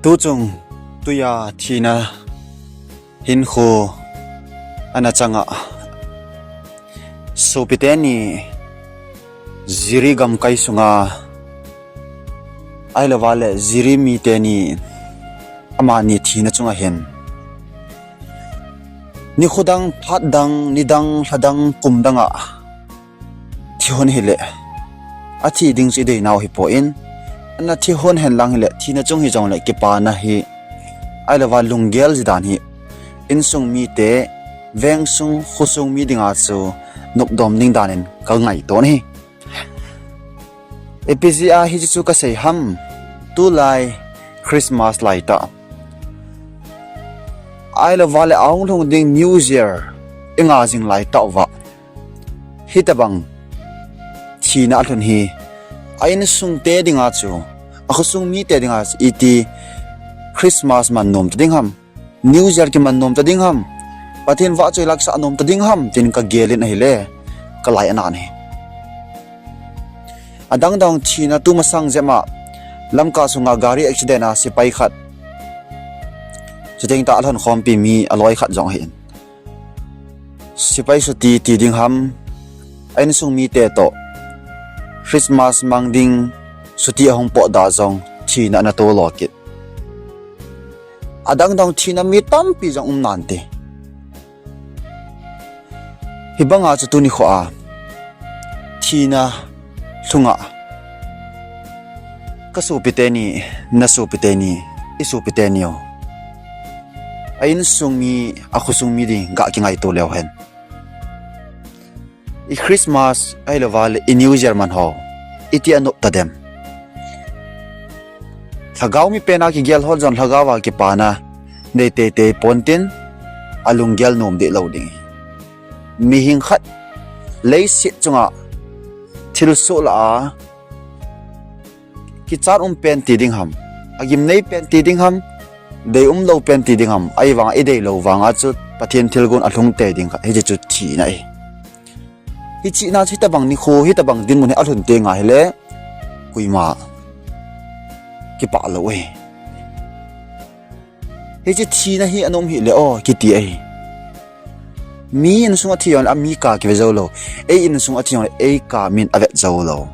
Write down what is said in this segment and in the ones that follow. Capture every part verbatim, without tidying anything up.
Tuchung tuiya thina hinkho ana changa, sopite ni Jiri gamkai sunga, ahilouva le Jiri mite ni amani thina chunga hin, nikho dang, phat dang, ni dang, lha dang, kum danga thi hon hile, athi ding chu ideinau hipon, ana thi hon henlang hile, thina chung hijongle kipana hi, ahilouva lunggel ji dan hi, insung mite, vengsung, khosung mi dinga chu nopdom ding danin kangaito ahi. Ipi jeh a hiche chu kasei ham, tulai Christmas laitah, ahilouva le ahung lhung ding New Year inga jing laitah uva, hitobang thina alhun hi, a insungte dinga chu, akhosung mite dinga chu iti Christmas man nom ta ding ham, New Year kiman nom ta ding ham, Pathen vahchoi lah kisah nom ta ding ham, tin kagelin ahile, kalai anan ahi. Adangdang thina tumasang jep a, Lamka sunga gari accident a sepai khat, chuteng tah alhon khompi mi aloi khat jong ahin, sepai chutti ti ding ham, a insung mite toh Christmas mang ding chutti ahung potda jong thina ana tolo kit. Adangdang thina mi tampi jong um nante. Hibanga chu tuni khoa thina lhunga, kasopite ni, nasopite ni, isopite niu, a insung mi, akhosung mi ding ga kingaito leu hen. I Christmas ahilouva le i New Year man ho, iti anop ta dem? Lhagao mi pena kigel ho jong lhagaova kipana nei teitei pontin, alunggel nom deh lou ding. Mihing khat leiset chunga thilsoh lah a, kichat um pen ti ding ham, agimnei pen ti ding ham, dei umlou pen ti ding ham, ahivanga ideilou vanga chu Pathen thilgon alhung tei ding khat, hiche chu thina ahi. Hiche na chu hitobang nikho, hitobang dinmun hi alhun tenga hile, koima kipah lou ahi. Hiche thina hi ana um hile o kiti ahi. Mi insung athi jongle ami ka kive joulou, ei insung athi jongle ei ka min avet joulou.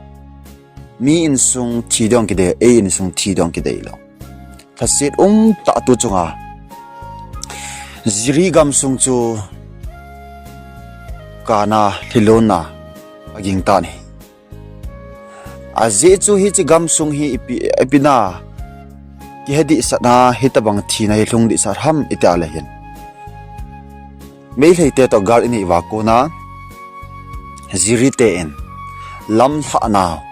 Mi insung thi dong kidei, ei insung thi dong kideilou. Lhaset umtah tu chunga Jiri gamsung chu kana lhilonna aging tan ahi. Ajeh chu hiche gamsung hi ipi, ipi na kihedihsah na hitobang thina hi lhung dihsah ham itia le hin, Meiteite toh gal inei uva kona Jiri ten lamlhah nau,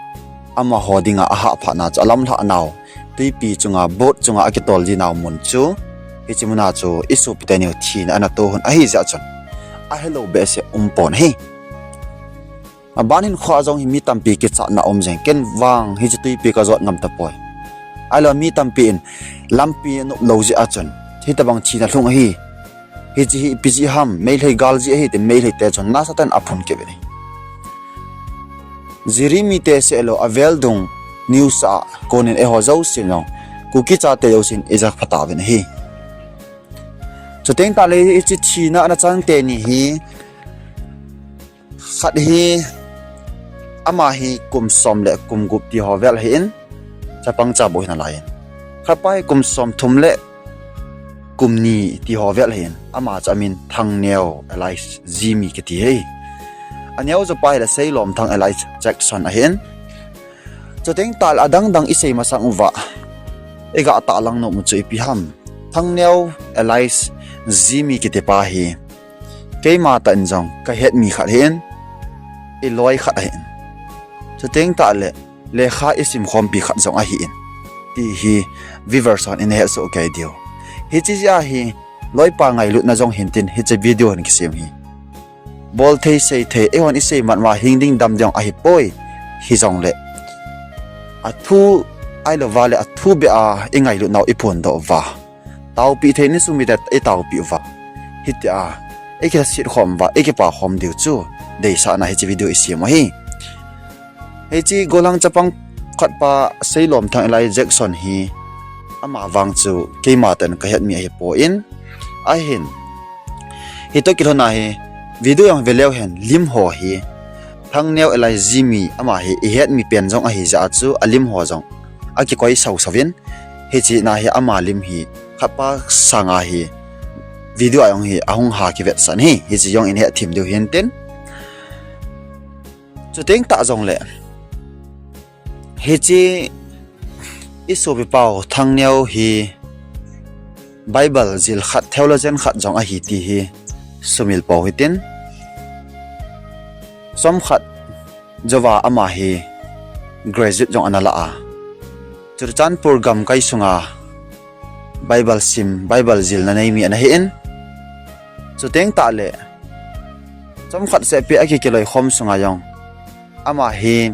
amaho dinga ahahphat na chu alamlhah nau, twipi chunga, boat chunga akitol ji nau mun chu, hiche muna chu isopite niu thina ana to hon ahi jeh chun, ahelou behseh umpon ahi. Aban hinkhoa jong hi mi tampi kichatna um jeng, ken vang hiche twipi kajot ngam tapoi. Ahilou mi tampi in lampi anop lou jeh chun hitobang thina lhung ahi. Hiche hi ipi jeh ham, Meitei gal jeh ahi tin Meiteite chun nasatah in aphun kit uvin ahi. Jiri mite sehlou avel dung news a konin eiho jousen jong, Kuki chate jousen ija phatauvin ahi. Chuteng tahle hiche thina ana chang teni hi, khat hi, ama hi kum som le kum gup tiho vel ahin, chapang chabou hi nalaiyin. Khatpa hi kum somthum le kum ni tiho vel ahin, ama chu amin Thangneo alias Jimmy kiti ahi. Aneo jopa hile Seilomthang alias Jackson ahin. Chuteng tahle adangdang isei masang uva, iga tahlang nom u chu ipi ham, Thangneo alias Jimmy kitipa hi keima tah in jong kahet mi khat ahin, iloi khat ahin, chuteng tahle lekha isim khompi khat jong ahin, ti hi viewers hon inahet soh kei diu. Hiche jeh a hi loipa ngailutna jong hintin hiche video hin kisem hi. Bolthei seithei eihon isei matma hing ding dam ding ahipoi, hijongle athu, ahilouva le athu beh a ingailutnau iphondoh uva, taopeh thei insung mite itaopeh uva, hitia ikilhaset khom uva ikipa khom diu chu deisahna hiche video isem u ahi. Hiche gollhang chapang khatpa Seilomthang alias Jackson hi ama vang chu keima tah in kahet mi ahipon, ahin, hitoh kilhon a hi video jong veleu hen, lim ho hi Thangneo L I G mi ama hi ihet mi pen jong ahi jeh a chu alim ho jong akikoi sausau vin, hiche na hi ama lim hi khatpa sanga hi video a jong hi ahung ha kivetsah in ahi, hiche jong in hetthem diu hintin. Chuteng tah jongle, hiche isopi pau Thangneo hi Bible jil khat, theologian khat jong ahi ti hi sumil pou hitin. Chomkhat jouva ama hi graduate jong ana la a, Churachandpur gamkai sunga Bible sim, Bible jilna nei mi ana hin. Chuteng tahle, chomkhat sehpi akikiloi khom sunga jong, ama hi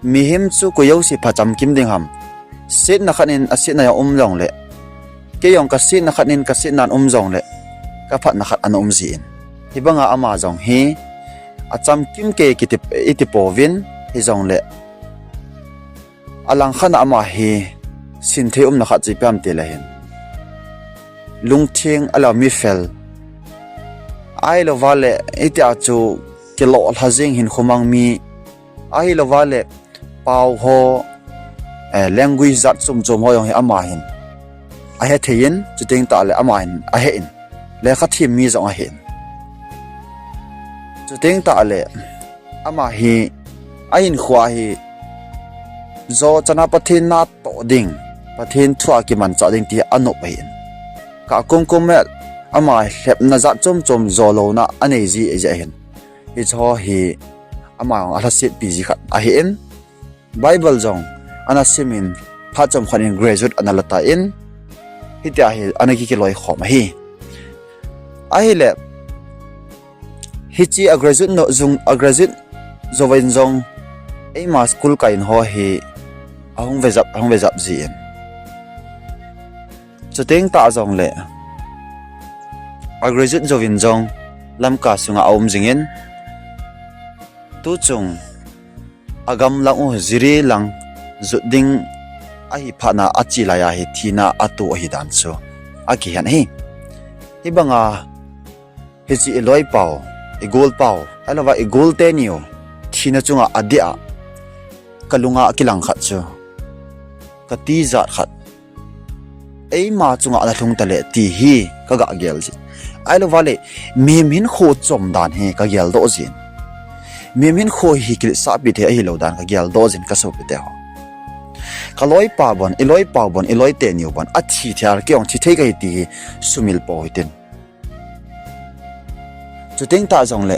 mihem chu koi jouse pha chamkim ding ham, setna khat in asetna jong um jongle, kei jong kasetna khat in kasetna um jongle, kaphatna khat ana um jin, hibanga ama jong hi achamkim kei kiti, iti pouvin, hijongle alangkhat a ama hi sinthei umna khat chu ipi ham tile hin, lungtheng, alou mifel, ahilouva le itia chu kilolha jing hinkho mang mi, ahilouva le pao ho, eh, language jat chom chom ho jong hi ama hin ahethei in, chuteng tahle ama hin ahe in, lekha them mi jong ahin. Chuteng tahle ama hi ahinkhoa hi jo chana Pathen natoh ding, Pathen thua kimanchah ding ti anop ahin. Kakom kom e, ama lhepna jat chom chom jo louna anei ji ahi jeh hin, hicheho hi ama jong alhasetpi ji khat ahin. Bible jong ana simin, phat chomkhat in graduate ana la tan, hitia hi ana kikiloi khom ahi. Ahile, hiche a graduate nou jong, a graduate jouvin jong, eima school kai in ho hi ahung vejap, ahung vejap jin, chuteng tah jongle, a graduate jouvin jong Lamka sunga aum jingin, tuchung agamlang u Jiri lang jot ding ahi phatna ache laiya hi thina ato ahi dan chu akihen ahi. Hibanga hiche iloi pau, igol pau, ahilouva igol teniu thina chunga adeh a kalunga kilang khat chu, katijat khat, eima chunga ana lhung tale ti hi kaga gel jin. Ahilouva le, mihem hinkho chom dan hi kageldoh jin. Mihem hinkho hi kiletsahpi thei ahilou dan kageldoh jin, kasopiteho. Kaloipa bon, iloipa bon, iloi teniu bon athi thei a, kei jong thi thei kahi ti hi sumil pou hitin. Chuteng tah jongle,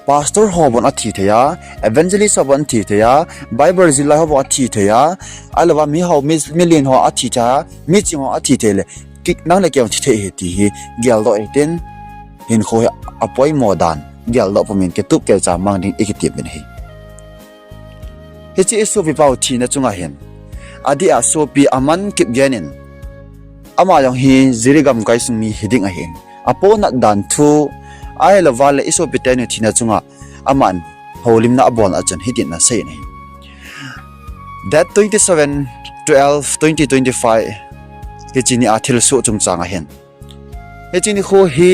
pastor ho bon athi thei a, evangelist ho bon athi thei a, Bible jil lai ho bon athi thei a, ahilouva miho, mi, milen ho athi thei a, miching ho athi theile, nang le kei jong thi thei ahi ti hi geldoh hitin, hinkho hi apoimo dan geldoh pumin kitup kelcha mang ding ikitepin ahi. Hiche isopi pau thina chunga hin, adeh a sopi Aman Kipgen in, ama jong hi Jiribam gamkai sung mi hiding ahin, apo natdan thu, ahilouva le isopi teniu thina chunga aman houlimna abolna a chun hitin aseiyin ahi. Date twenty seven twelve twenty twenty five, hiche nia thilsoh chungchang ahin, hiche nikho hi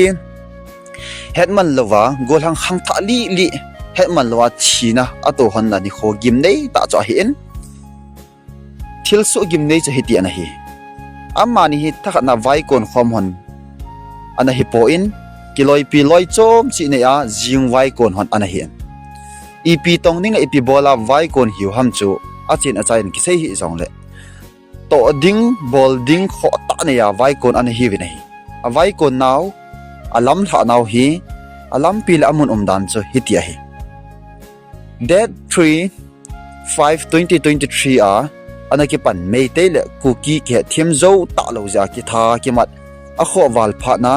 hetman louva, gollhang khangthah lih lih, hetman louva thina atohon nikho gimnei tah chu ahin, thilsoh gimnei chu hiti ana hi. Amani hi thakhatna vaikon khom hon ana hipon, kiloipi loichom cheh nei a jing vaikon hon ana hin, ipi tong ding le ipi bol a vaikon hiu ham chu achen achaiyin kisei hih jongle, toh ding bol ding khohtah nei a vaikon ana hiuvin ahi. Avaikon nau, alamlhah nau hi, alampi le amun umdan chu hiti ahi. Date three five twenty twenty three a ana kipan Meitei le Kuki kihetthem jou talou jeh a kitha kimat akhohval phatna,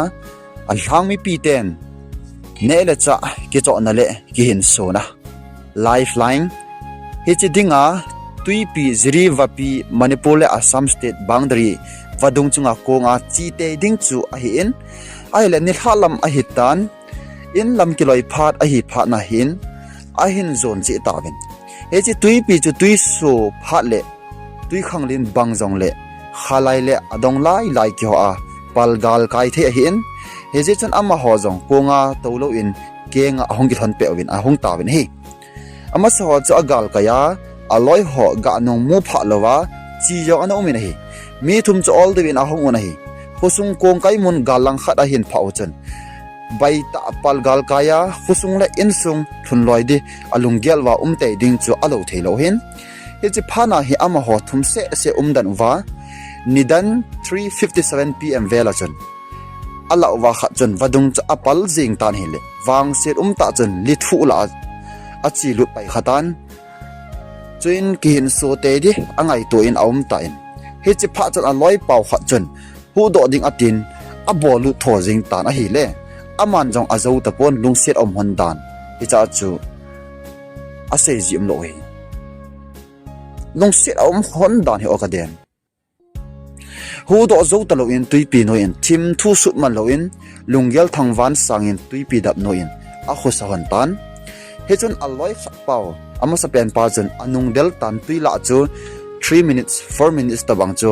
alhang mipiten neh le chah kichohna le kihinsona, Lifeline, hiche dinga Twipi, Jiribam vapi, Manipur le Assam State boundary vadung chunga konga chetei ding chu ahin, ahile nilhah lam ahitan, in lam kiloi phat ahi phatna hin ahin jon cheh tauvin, hiche Twipi chu twiso phat le twikhanglen bang jongle khalai le adong lai lai kiho a pal galkai thei ahin, hijeh chun amaho jong konga toulou in kenga ahung kilhon peh uvin ahung tauvin ahi. Amasa ho chu agalkai a, aloi ho ganung mu phah louva, chi jong ana um in ahi. Mi thum chu ol diuvin ahung un ahi. Khosung kongkai mun gal lang khat ahin phah u chun, baitah pal galkai a, khosung le insung lhun loi di, alunggel uva um tei ding chu alou thei lou hin. Hiche phat na hi amaho thum seh seh um den uva, nidan three fifty-seven P M vel a chun, alah uva khat chun vadung chu apal jing tan ahile, vangset um tah chun lithuh lah a, achi lut pai kha tan. Chuin kihinso tei di angaito in aum tan. Hiche phat chun aloipa u khat chun, huhdoh ding atin, abol lut tho jing tan ahile, aman jong ajou tapon, lungset aum lhon dan. Hiche chu asei ji um lou hi. Lungset aum lhon dan hi o kaden. Huhdoh jou talou in twipi noi in, thim thu sut man lou in, lunggel thangvah sang in twipi dap noi in, akhosa lhon tan. Hichun aloi khat pa u, amasapen pa chun anung del tan, twi lah chu three minutes, four minutes tobang chu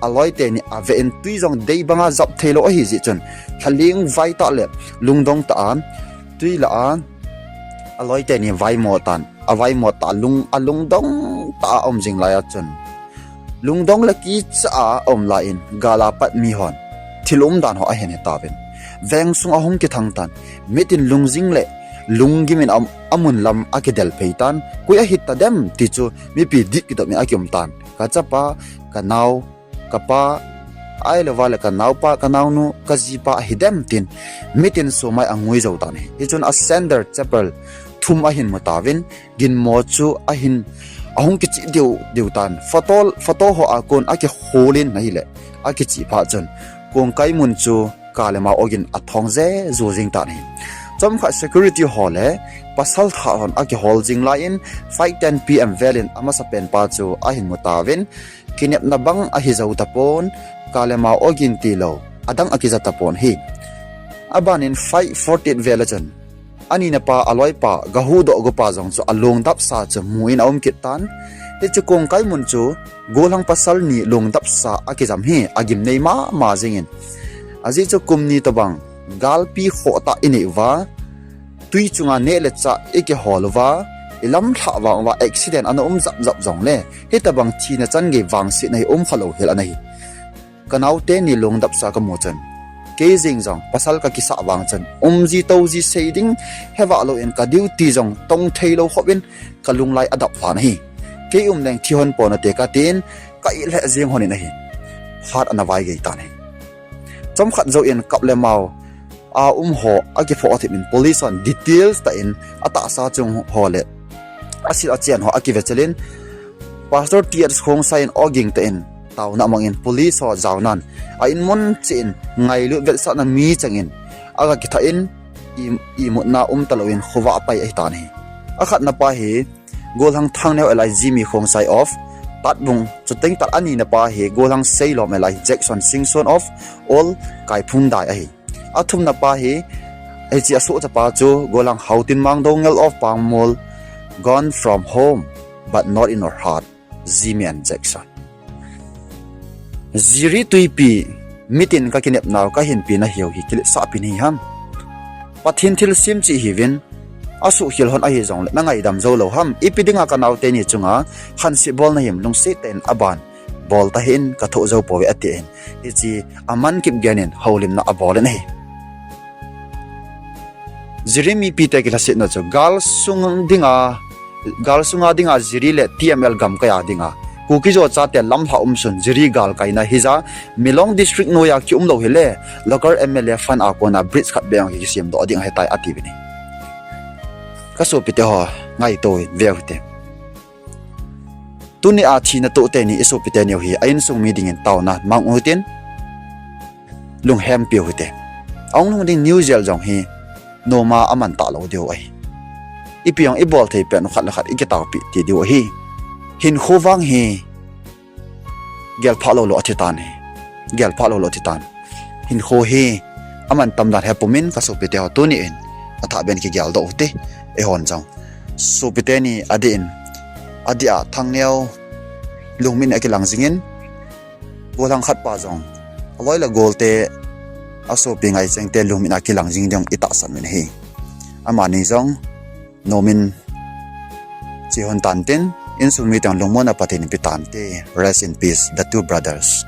aloi teni ave in, twi jong dei banga jap thei lou ahi jeh chun, lhaling vai tah le lungdong tah a twi lah a aloi teni vaimo tan. Avaimo tah a lung, alungdong tah a aum jing lai a chun, lungdong le kicha a aum lai in, gal a pat mi hon thil umdan ho ahin he tauvin, veng sung ahung kithang tan. Mitin lungjing le lunggim in am, amun lam akidel phei tan. Koi ahi tadem ti chu mipi dih kidop in akium tan. Kachapa, kanao, kapa, ahilouva le kanaopa, kanaonu, kajipa ahi dem tin, mitin sumai angui jou tan ahi. Hichun a center chapel thum ahin mu tauvin, ginmo chu ahin, ahung kichih diu diu tan. Photo, photo ho a kon akihol in ahile, akichih phat chun, kongkai mun chu Kalemao ogin athong jeju jing tan ahi. Chomkhat security ho le pasal thah hon akihol jing lai in, five ten P M vel in amasapen pa chu ahin mu tauvin, kinepna bang ahi jou tapon, Kalemao ogin tilou adang akija tapon ahi. Aban in five forty-eight vel a chun, anina pa, aloipa, gahuhdoh go pa jong chu alungdapsa chu mu in aum kit tan. Hichu kongkai mun chu gollhang pasal ni lungdapsa akijam hi agimnei mama jing in, ajeh chu kum ni tobang galpi khoh tah inei uva, twi chunga neh le chah ikihol uva, ilamlhah vang uva accident ana um jap jap jongle, hitobang thina chan gei vangsetna hi um khalou hel ana hi. Kanaote ni lungdapsa kamu chun, kei jeng jong pasal kakisah vang chun, umji touji sei ding hevah lou in, ka duty jong tong theilou khop in, kalunglai adap lhan ahi. Kei um leng thi hon ponate katin, ka it lheh jeng lhon in ahi. Phat ana vai gei tan ahi. Chomkhat jouvin kap le mao a um ho akiphoh thip in, police hon details tah in atahsa chung ho le asil achen ho akive chel in, Pastor T H Khongsai in ogin tah in taona amang in, police ho jaonan a inmun cheh in ngailut vetsahna mi chang in aga kithah in, i, imutna um talou in khovah apai ahitan ahi. Akhatna pa hi gollhang Thangneo L I Jimmy Khongsai of Tatbung, chuteng tah anina pa hi gollhang Seilom L I Jackson Singson of Old Kaiphumdai ahi. Athumna pa hi, hiche asohcha pa chu gollhang Haotinmang Doungel of Pangmol, gone from home but not in our heart, Jimmy and Jackson. Jiri twipi, mitin kakinepnau kahinpina hiu hi kiletsahpi nahi ham? Pathen thilsem cheh hiuvin, asuhkhel lhon ahijongle nangaidam joulou ham? Ipi dinga kanaote ni chunga khanse bolna him, lungset tah in aban bol tahih in, kathoh jou pouve atin, hiche aman Kipgen in houlimna abol in ahi. Jiri mipite kilhasetna chu gal sung dinga, gal sunga dinga Jiri le T M L gamkai a dinga Kuki-Zo chate lamlhah umsun Jiri galkaina hija, Milong District noiya kiumlou hile, local M L A fund a kona bridge khat beh jong kisemdoh ding ahitai atiuvin ahi. Kasopite ho, ngaito veu hite. Tunia thina toh teni isopite niu hi a insung mi dingin taona mang u hitin, lunghempiu hite. Ahung lhung ding news jel jong hi noma aman talou diu ahi. Ipi jong ibol thei pet u khat le khat ikitaopeh ti diu ahi. Hinkho vang hi gelphah lou lou athitan ahi. Gelphah lou lou athitan. Hinkho hi aman tamdan hepumin kasopite ho, tuni in athah ben kigeldoh u hite. Eihon jong sopite ni adih in, adih a Thangneo lungmin akilang jingin, golhang khat pa jong aloi le golte, asopi ngai chengte lungmit a kilang jing ding itahsan uvin ahi. Amani jong nomin chihon tantin, insung mi teng lungmonna Pathen in pe tante. Rest in peace, the two brothers.